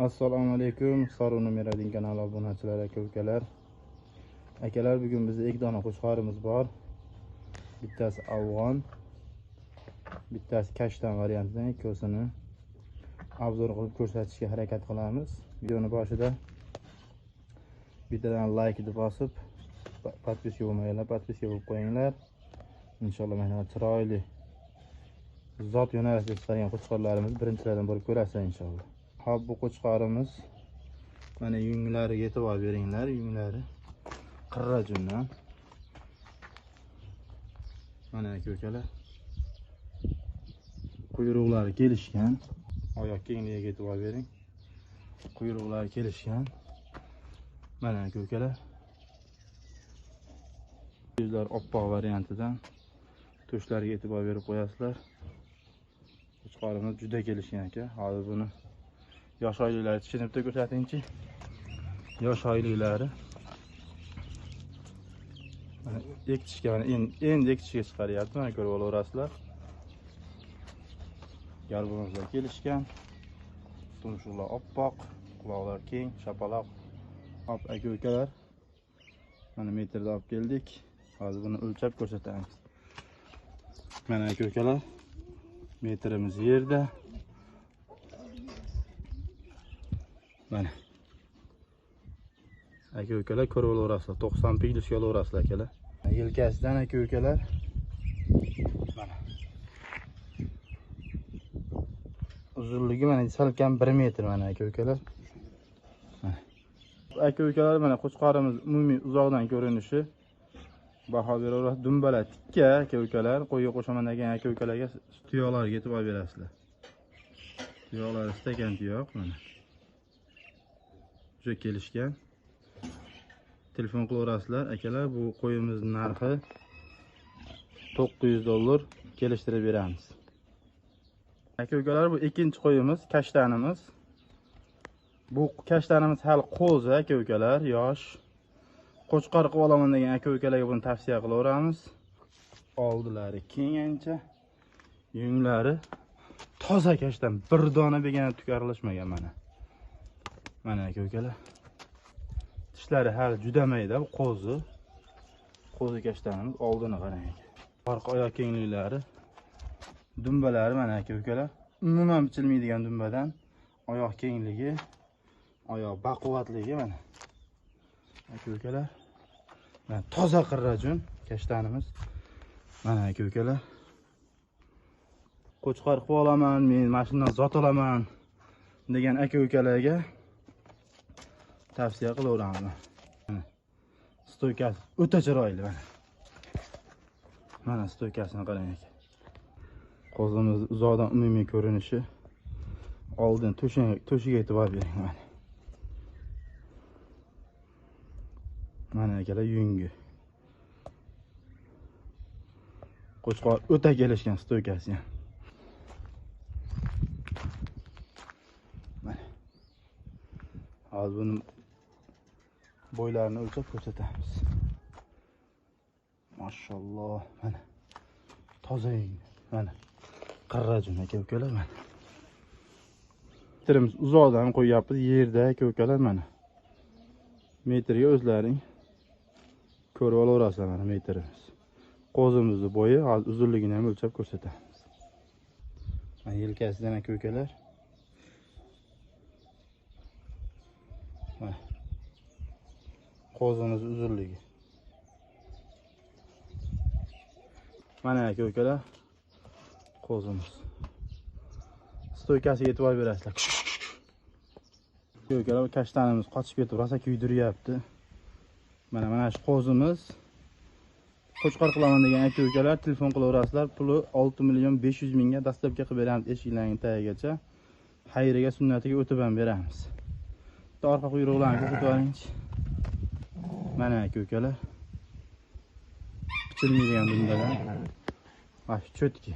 Assalomu alaykum, Soru nomer 1 kanali obunachilari, aka ukalar. Akalar, bugun bizda ikki dona qo'chqorimiz bor. Bittasi afg'on, bittasi kashtan variantidan, ikkovsini obzor qilib ko'rsatishga harakat qilamiz. Videoni boshida bittadan like deb bosib, podpiska bo'lmaganlar podpiska bo'lib qo'yinglar. Inshaalloh mana chiroyli zot yo'nalishida chiqargan qo'chqorlarimizni birinchilardan bo'lib ko'rasizlar inshaalloh. Hop, bu qo'chqorimiz mana yunglariga e'tibor beringlar, yunglari qirra jundan. Mana aka ukalar, quyruqlari kelishgan, oyoq kengligiga e'tibor bering. Quyruqlari kelishgan. Mana aka ukalar, yuzlar oppoq variantidan, to'shlariga e'tibor berib qo'yasizlar. Qo'chqorimiz juda kelishgan aka. Hozir buni yosh oyliklari tishini bitta ko'rsatingchi. Yosh oyliklari mana ekishga, mana endi ekishga chiqaryapti. Mana ko'rib olaverasizlar. Garbuzlar kelishgan. Tumshuqlar oppoq, quloqlar keng, shapaloq. Hop aka ukalar, mana metrda olib keldik. Hozir buni o'lchab ko'rsatamiz. Mana aka ukalar, metrimiz yerda. Mana aka ukalar ko'rib olaverasizlar, 90 plyusga olaverasizlar akalar. Yelkasidan aka ukalar mana uzunligi mana salkam 1 metr mana aka ukalar. Mana aka ukalar, mana qo'chqorimiz umumiy uzoqdan ko'rinishi. Baho beraverasiz. Dumbala tikka aka ukalar, qo'yga qo'shaman degan aka ukalarga tuyoqlarga e'tibor berasizlar. Tuyoqlari stakan tuyoq mana. Juda kelishgan. Telefon qilaverasizlar akalar. Bu qo'yimizning narxi $900, kelishtirib beramiz. Aka ukalar, bu ikkinchi qo'yimiz, kashtanimiz. Bu kashtanimiz hali qo'zi aka ukalar, yosh. Qo'chqor qilib olaman degan aka ukalarga buni tavsiya qilaveramiz. Oldilari keng ancha, yunglari toza kashtan, bir dona begona tuk aralashmagan mana. Mana aka ukalar, tishlari hali juda mayda, bu qo'zi. Qo'zi kashtanimiz, oldini qarang aka. Orqa oyoq kengliklari, dumbalari mana aka ukalar, umuman bichilmaydigan dumbadan. Oyoq kengligi, oyoq baquvvatligi mana. Aka ukalar, mana toza qirrajun kashtanimiz. Mana aka ukalar, qo'chqor qilib olaman, men mana shundan zot olaman degan aka ukalarga tavsiya qilaveramiz. Mana stoykasi o'ta chiroyli mana. Mana stoykasini qarang aka. Qo'zimiz uzoqdan umumiy ko'rinishi. Oldin to'shiga e'tibor bering mana. Mana akalar yungi. Qo'chqor o'ta kelishgan stoykasi ham. Mana. Hozir buni bo'ylarini o'lchab ko'rsatamiz. Mashalloh, mana toza yung, mana qirrajun aka ukalar mana. Metrimiz uzoqdan qo'yyapmiz, yerda aka ukalar mana. Metrga o'zlaring ko'rib olaverasizlar mana metrimiz. Qo'zimizni bo'yi, hozir uzunligini ham o'lchab ko'rsatamiz. Mana yelkasidan aka ukalar. Mana qo'zimiz uzunligi. Mana aka ukalar, qo'zimiz. Stoykasiga e'tibor berasizlar. Aka ukalar, kashtanimiz qochib ketib, rosa kuydiryapti. Mana mana shu qo'zimiz. Qo'chqor qilaman degan aka ukalar telefon qilaverasizlar. Puli 6 500 000 ga dastlabki qilib beramiz, eshiklarning tagigacha. Xayriga, sunnatiga o'tib ham beramiz. Orqa quyruqlarni ko'rsatib yuboringchi. Mana aka ukalar, bichilmaydigan dumbalar. Mana shu cho'tki.